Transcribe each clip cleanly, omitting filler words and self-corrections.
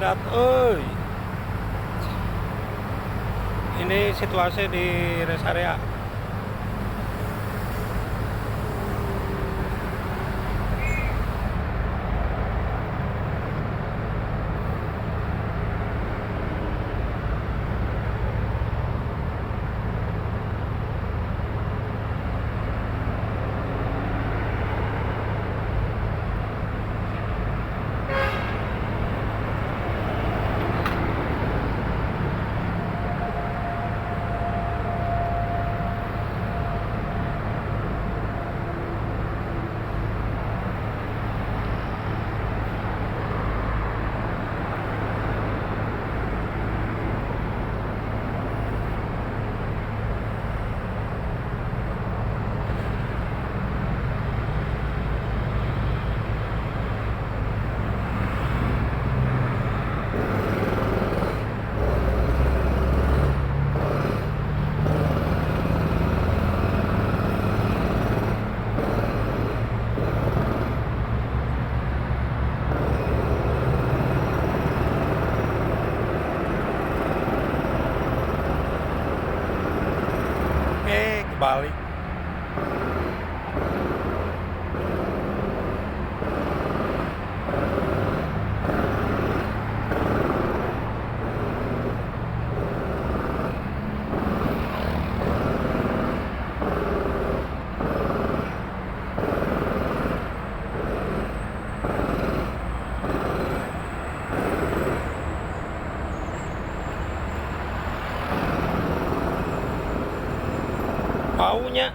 Nyandat euy. Ini situasi di rest area. Balik. Baunya.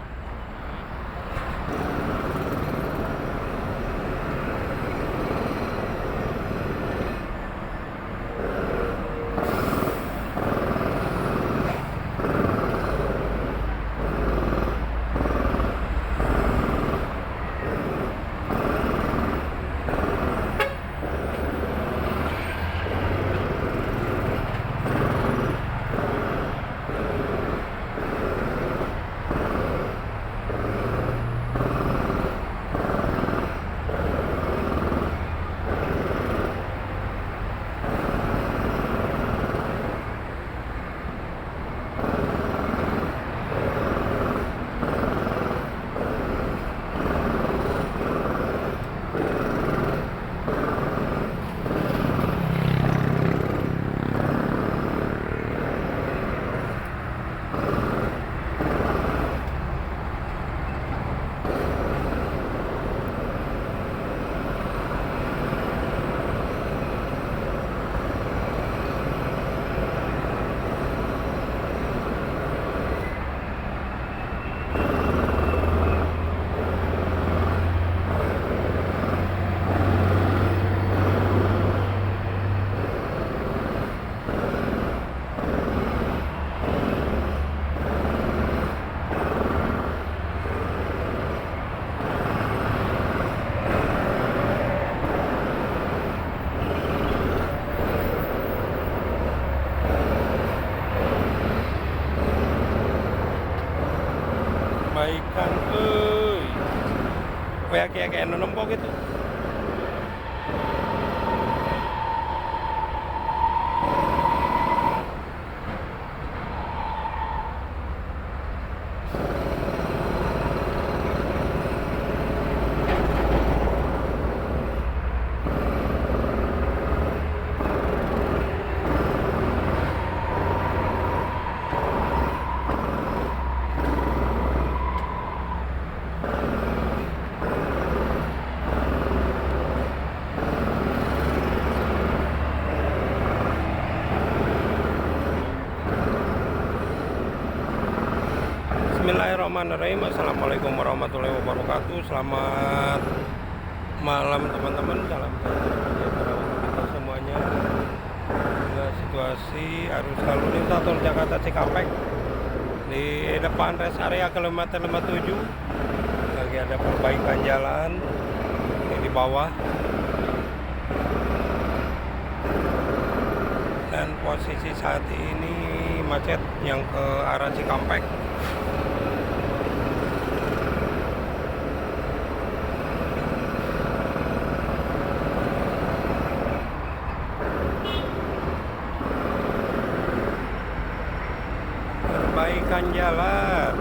Baikan euy. Kayak kayak nu nempo gitu. Bismillahirrahmanirrahim. Assalamualaikum warahmatullahi wabarakatuh. Selamat malam teman-teman. Salam sejahtera untuk kita semuanya. Juga situasi arus lalu lintas tol Jakarta Cikampek di depan rest area kilometer 57. Lagi ada perbaikan jalan ini di bawah. Dan posisi saat ini macet yang ke arah Cikampek. Perbaikan jalan.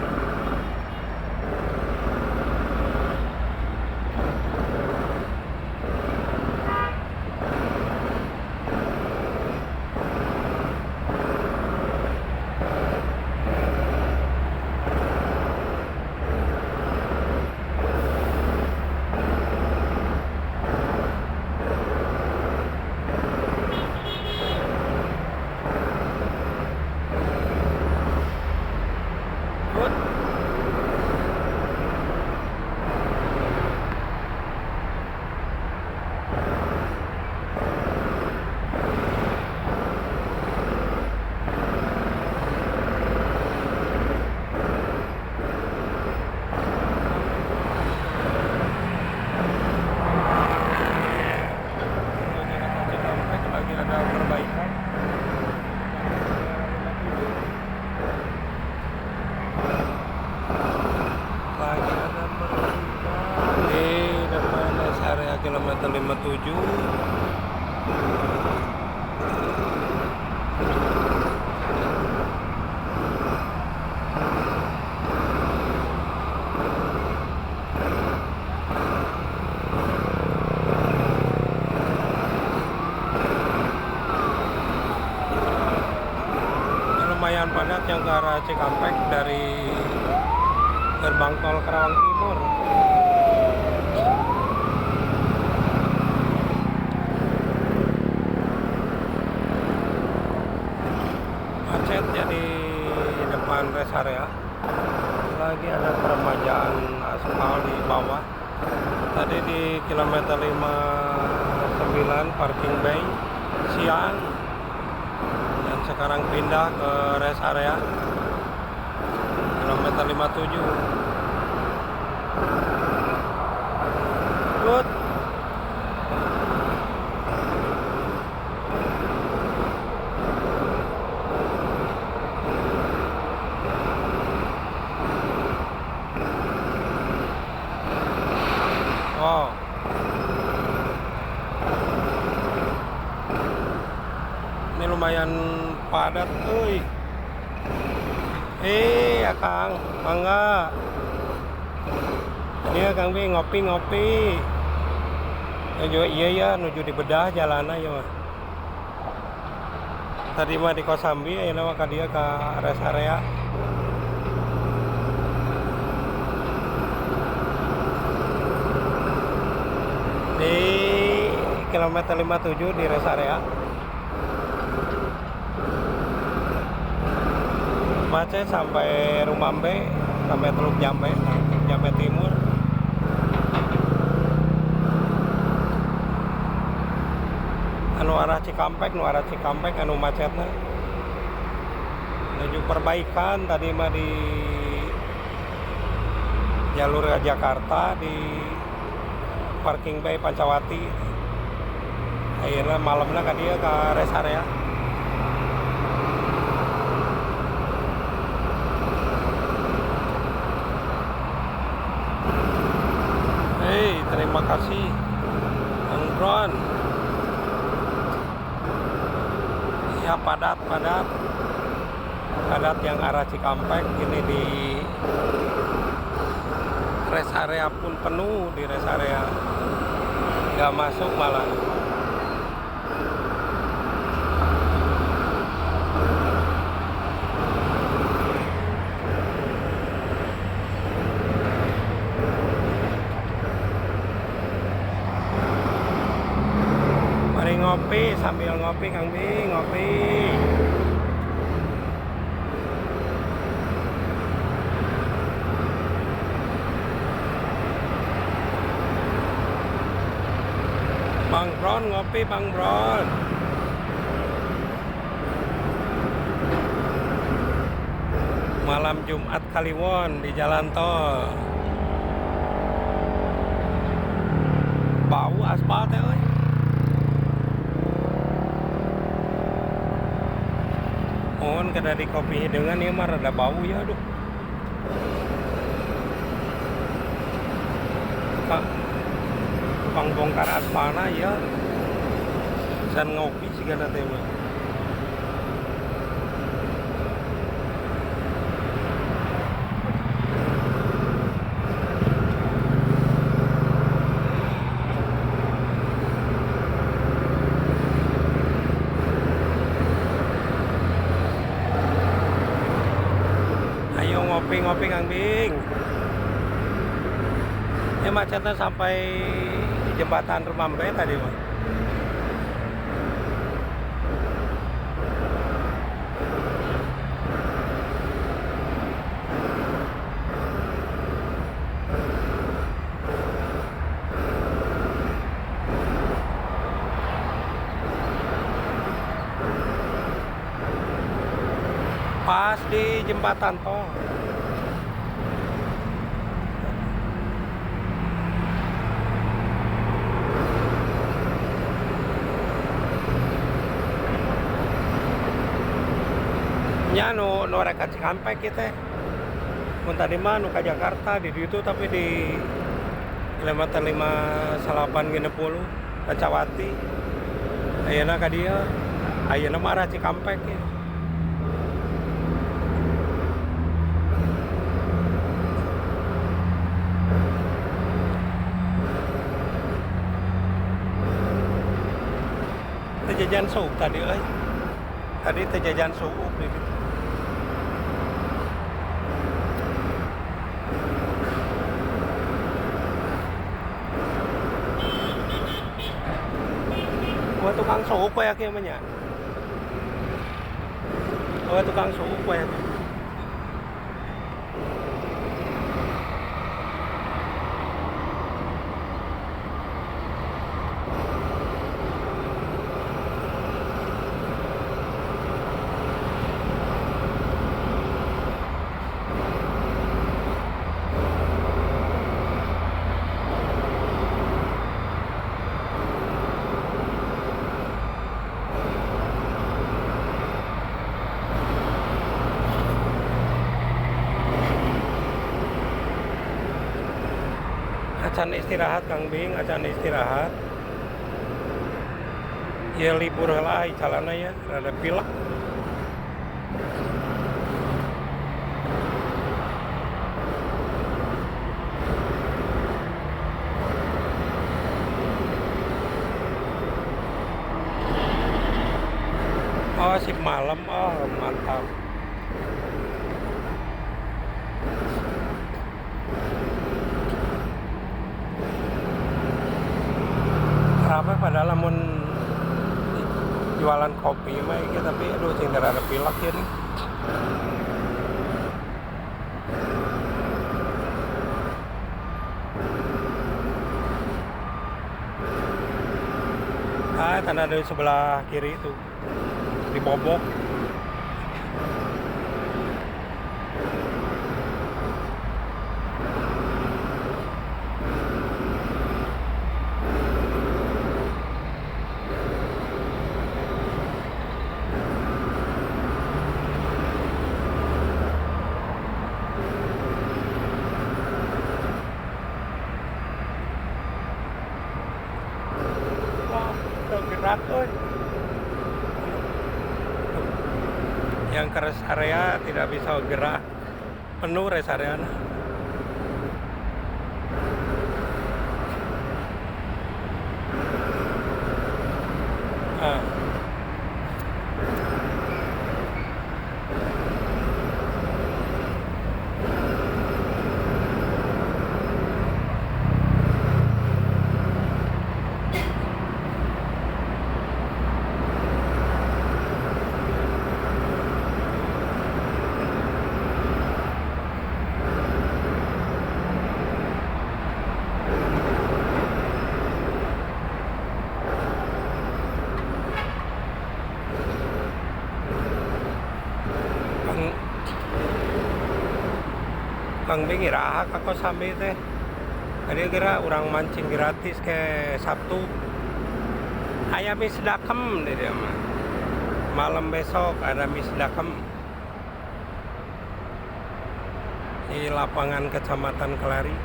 Kilometer 57. Ini lumayan padat yang ke arah Cikampek dari gerbang tol Karawang Timur. Macet jadi depan rest area. Lagi ada peremajaan aspal di bawah. Tadi di kilometer 59 parking bay siang, dan sekarang pindah ke rest area kilometer 57. Good. Wow. Ini lumayan padat, euy. Akang, mangga. Ini Kang Bi ngopi-ngopi. Nuju iya ya, nuju di bedah jalanna ya mah. Tadi mah di Kosambi, ayeuna mah ka dieu ka rest area. Di kilometer 57 di rest area. Macet sampai Rumambe, sampai Teluk Jambe, Teluk Jambe Timur. Anu arah Cikampek, nu arah Cikampek anu macetna. Menuju perbaikan tadi mah di jalur Jakarta di parking bay Pancawati. Akhirnya malamnya ka dieu ka rest area. Hei, terima kasih Kang Bron. Ya, padat yang arah Cikampek ini di rest area pun penuh, di rest area nggak masuk malah. Mari ngopi, sambil ngopi Kang Bi, ngopi. Bang Bron ngopi, Bang Bron. Malam Jumat Kaliwon di jalan tol. Bau aspal teh euy. Mohon kada di kopi hideungan ieu mah rada bau ya, aduh. Tukang bongkar aspalna ya. San ngopi sigana teh mah. Ngopi-ngopi Kang Bing. Ini macetnya sampai jembatan Rumambe tadi mah. Pas di jembatan tol. Nya nu nu rek ka Cikampek kieu teh. Mun tadi mah nu ka Jakarta di ditu tapi di kilometer 5860 Pancawati. Ayeuna ka dieu, ayeuna mah arah Cikampek ya. Teu jajan suuk tadi euy. Tadi teu jajan suuk di ditu. Wah, tukang suuk we kieu mah nya. Wah, tukang suuk we. Acan istirahat Kang Bing, acan istirahat. Ya libur lah calana ya, rada pilek. Oh, sip malam, oh mantap. Rame padahal lamun jualan kopi mah iki, tapi aduh cing rada pilek ya nih. Ah, tanda dari sebelah kiri itu dibobok. Gerak euy. Yang ke rest area tidak bisa gerak, penuh rest area. Ah. Kang Bing iraha ka Kosambi teh. Tadi kira urang mancing gratis ke Sabtu. Aya misdakem di dia mah. Malam besok ada misdakem di lapangan Kecamatan Kelari.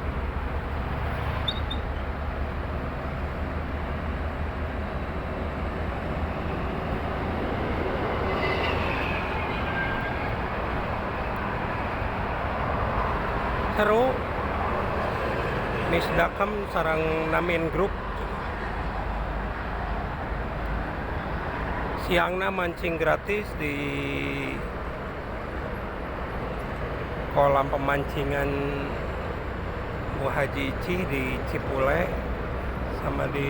Seru misdakem sarang namin grup. Siangna mancing gratis di Kolam pemancingan Bu Haji Icih di Cipule sama di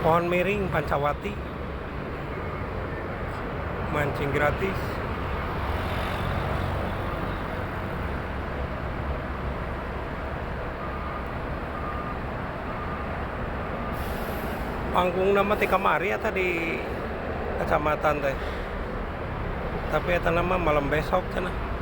Pohon Miring Pancawati. Mancing gratis. Panggung nama ti kamari atau di kecamatan teh. Tapi eta nama malam besok cenah.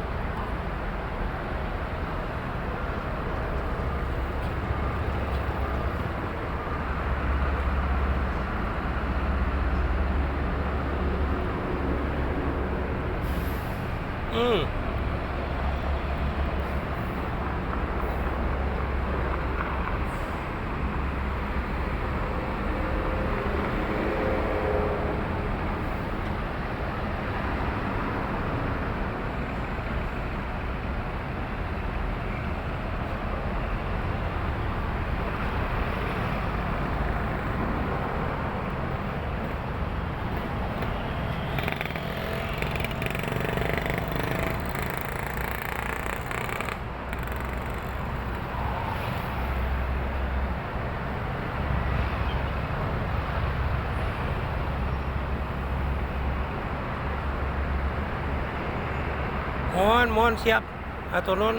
Mohon siap. Atur nun,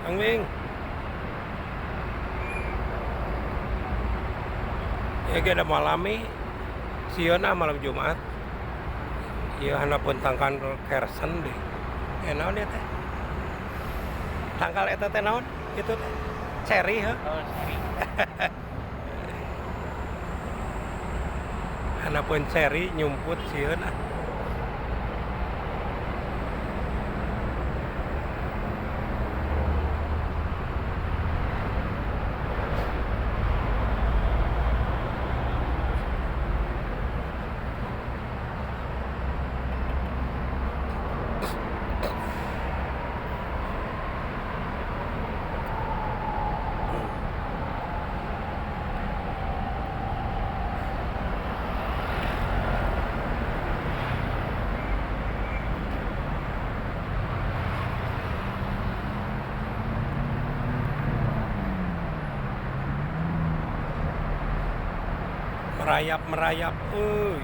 Kang Wing. Ya kita malami sieun malam Jumat. Ieu handapeun tangkal kersen deh. Naon ieu teh? Tangkal eta teh naon? Itu teh ceri heuh. Oh, ceri. Handapeun ceri nyumput sieun ah. Merayap-merayap, euy.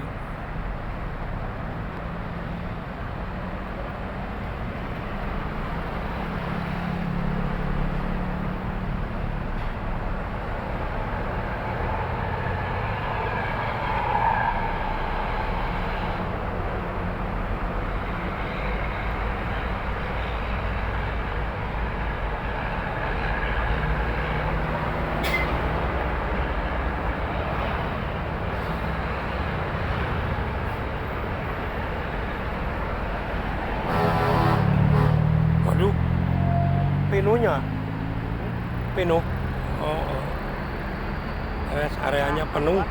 Waduh, pinunya, penuh. Oh, oh. Rest areanya penuh.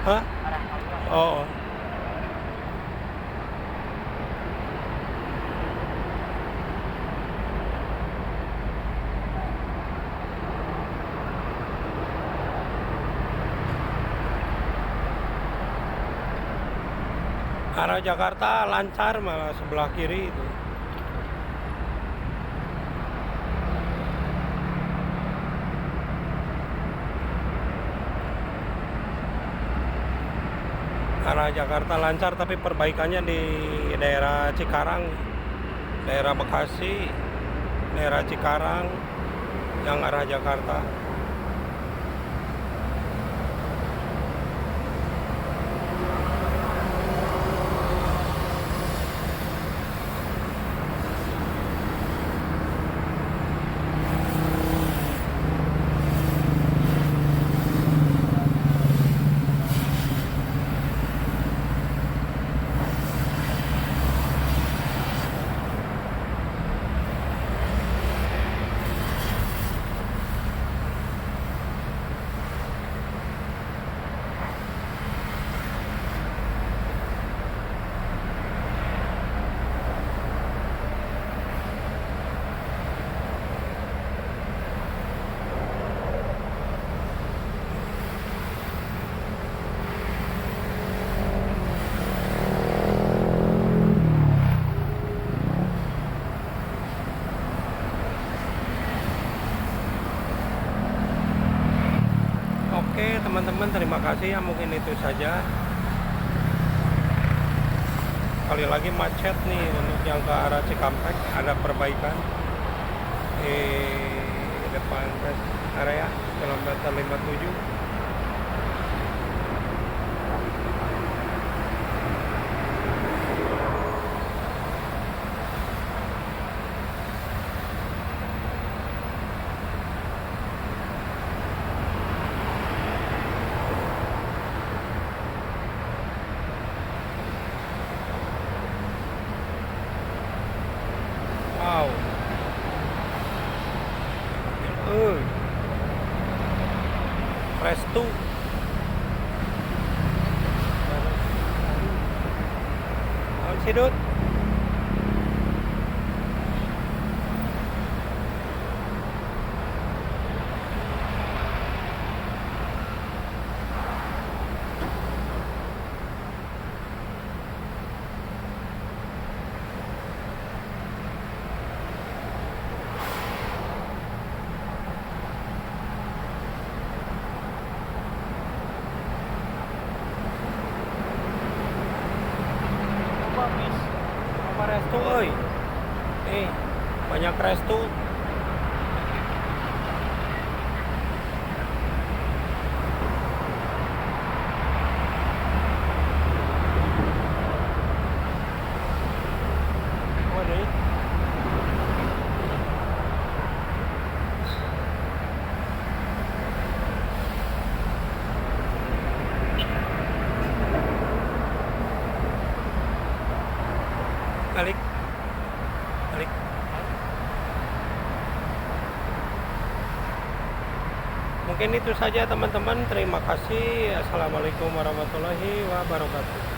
Hah? Oh, oh. Arah Jakarta lancar malah sebelah kiri itu. Arah Jakarta lancar tapi perbaikannya di daerah Cikarang, daerah Bekasi, daerah Cikarang yang arah Jakarta. teman-teman, terima kasih ya, mungkin itu saja. Kali lagi macet nih untuk yang ke arah Cikampek, ada perbaikan di depan rest area kilometer 57. Wow. Restu. Sidut. Restu euy. Nih, banyak restu. Waduh. Balik. Balik. Mungkin itu saja teman-teman. Terima kasih. Assalamualaikum warahmatullahi wabarakatuh.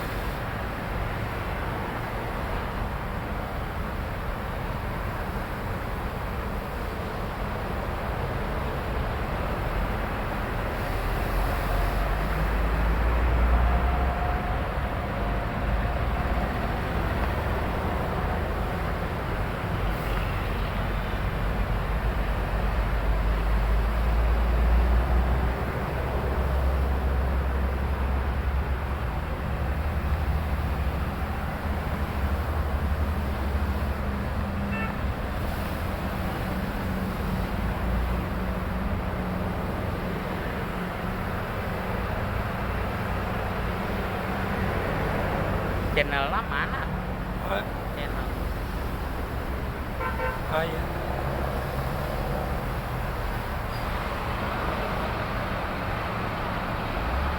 Channelnya mana? Ah, Channel. ah, iya.